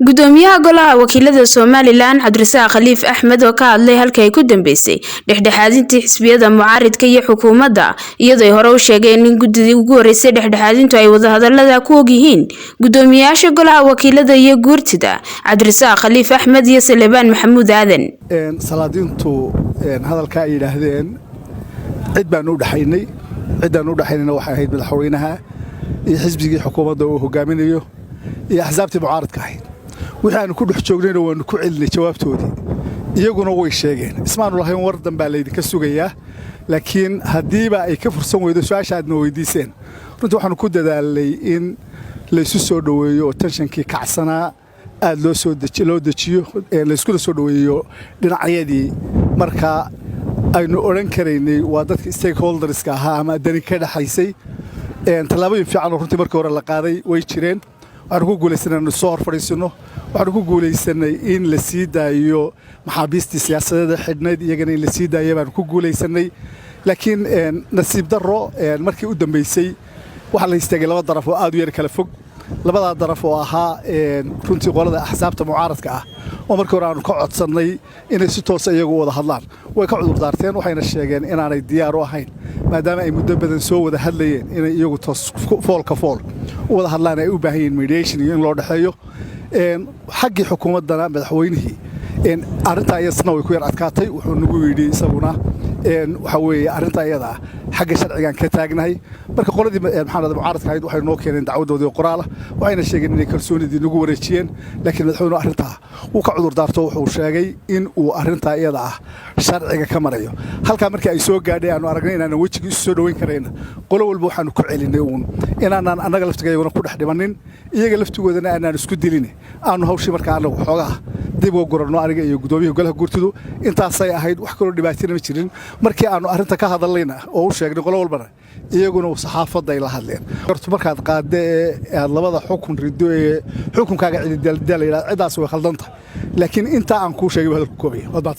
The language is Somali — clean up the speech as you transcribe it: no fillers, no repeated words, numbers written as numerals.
Gudoomiyaha Golaha Wakiilada Somalilan, Cabdirasaaq Khaliif Axmed, oo ka hadlay halka ay ku dambeysay dhexdhexaadintii xisbiyada mucaaridka iyo xukuumadda, iyadoo ay hore u sheegeen in guddidii ugu horeysay dhexdhexaadintu ay wadahadalada ku ogyihiin gudoomiyayaasha Golaha Wakiilada iyo Guurtida, Cabdirasaaq Khaliif Axmed iyo Salebaan Maxamuud Aadan. Salaadiintu hadalkaa ay yidhaahdeen, cid baanu u dhexaynay. Ciddaan u dhexaynayna waxay ahayd madaxweynaha iyo xisbigii xukuumadda uu hogaaminayo iyo axsaabtii mucaaridka ahayd. Wixii aanu ku dhex joognayna waannu ku celinay jawaabtoodii, iyaguna way sheegeen. Ismaanu lahayn war danbaa laydinka sugayaa, laakiin haddiiba ay ka fursan weydo su-aasha aadna weydiiseen, runtii waxaanu ku dadaalnay in laysu soo dhoweeyo oo tension-kii kacsanaa aad loo dejiyo, layskula soo dhoweeyo dhinacyadii. Marka aynu odhan karaynay waa dadka stakeholders-ka ahaa ama dani ka dhexaysay. Tallaabooyin fiican oo runtii markii hore la qaaday way jireen. Waxaanu ku guulaysanay inanu soo hor fadhiisinno. Waxaanu ku guulaysanay in la sii daayo maxaabiistii siyaasadeeda xidhnayd, iyagana in la sii daayo baanu ku guulaysanay. Laakiin nasiib darro, markii u dambaysay waxaa la istaagay laba daraf oo aad u yar kala fog. Labadaa daraf oo ahaa runtii qolada axsaabta mucaaradka ah, oo markii hore aanu ka codsannay inay si toosa iyagu u wada hadlaan, way ka cudurdaarteen. Waxayna sheegeen inaanay diyaar u ahayn, maadaama ay muddo badan soo wada hadlayeen, inay iyagu toos foolka fool u wada hadlaan, ay u baahan yihiin mediation iyo in loo dhexeeyo. Xaggii xukuumaddana, madaxweynihii arrintaa iyasna way ku yar adkaatay. Wuxuu nagu yidhi isaguna, waxaa weeye arrintaa iyada ah xagga sharcigan ka taagnahay. Marka qoladii, maxaa mucaaradka ahayd, waxay noo keeneen dacwadoodii qoraala, waxayna sheegeen inay kalsoonidii nagu wareejiyeen. Laakiin madaxweynuhu arrintaa wuu ka cudur daarto. Wuxuu sheegay in uu arrintaa iyada ah sharciga ka marayo. Halkaa markii ay soo gaadhay, aanu aragnay inaanan wejigii isu soo dhoweyn karayna, qolo walba waxaanu ku celinay uun inaanaan annaga laftigayaguna ku dhex dhimannin, iyaga laftigoodana aanaan isku dilin, aanu hawshii markaa annagu xoogaha dib uga guranno, aniga iyo guddoomiyaha golaha guurtidu. Intaasay ahayd, wax kaloo dhibaatina ma jirin. Markii aanu arrinta ka hadallayna oo u sheegnay qolo walbana, iyaguna saxaafadday la hadleen. Horta markaad qaadda ee aad labada xukun riddo ee xukunkaaga cididaaldaa la yidhahdo, ciddaas way khaldan tahay. Laakiin intaa aan kuu sheegay baa hadalku koobaya. Waad mahadsan.